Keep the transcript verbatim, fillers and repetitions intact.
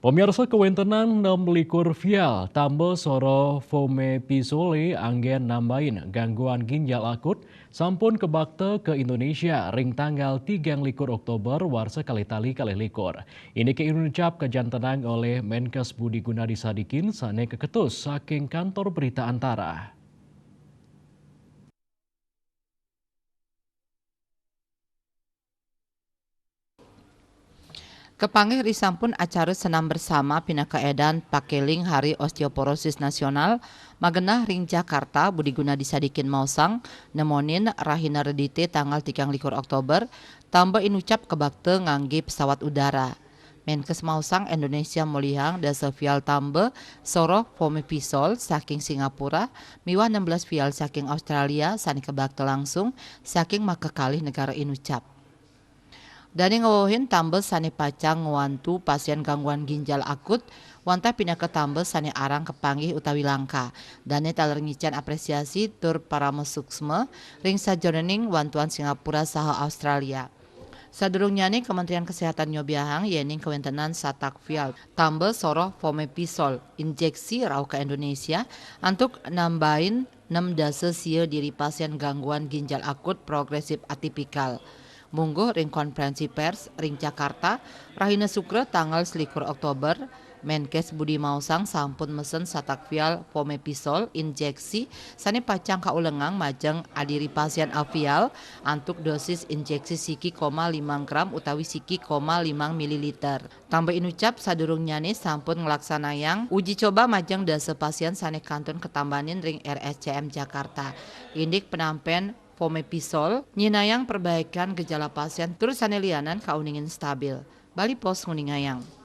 Pemirsa, kawentenan enam likur vial tambel soroh fomepizole anggen nambain gangguan ginjal akut sampun kabakta ka Indonesia ring tanggal tigang likur Oktober warsa kalih tali kalih likur. Indik inucap kajantenang olih Menkes Budi Gunadi Sadikin sane kaketus saking Kantor Berita Antara. Kapanggih ri sampun acara senam bersama pinaka edan pakeling Hari Osteoporosis Nasional magenah ring Jakarta, Budi Gunadi Sadikin maosang, nemonin rahina Redite tanggal tigang likur Oktober, tambel inucap kabakta ngangge pesawat udara. Menkes maosang Indonesia molihang dasa vial tambel soroh fomepizole saking Singapura miwah enam belas vial saking Australia sane kabakta langsung saking makakalih negara inucap. Dane ngwewehin tambel sane pacang ngwantu pasien gangguan ginjal akut, wantah pinaka tambel sane arang kapanggih utawi langka. Dane taler ngicen apresiasi tur paramasuksma ring sajeroning wantuan Singapura saha Australia. Sadurungnyane, Kementerian Kesehatan nyobiahang yening kawentenan satak vial tambel soroh fomepizole injeksi rauh ka Indonesia antuk nambain nem dasa sia diri pasien gangguan ginjal akut progresif atipikal. Mungguh ring konferensi pers ring Jakarta, rahina Sukra tanggal selikur Oktober, Menkes Budi maosang sampun mesen satak vial fomepizole injeksi sane pacang kaulengang majeng adiri pasien avial antuk dosis injeksi siki koma lima gram utawi siki koma lima mililiter. Tambel inucap sadurungnyane sampun nglaksanayang uji coba majeng dasa pasien sane kantun katambanin ring R S C M Jakarta. Indik penampen fomepizole nyinayang perbaikan gejala pasien tur sane lianan kauningin stabil. Bali Post nguningayang.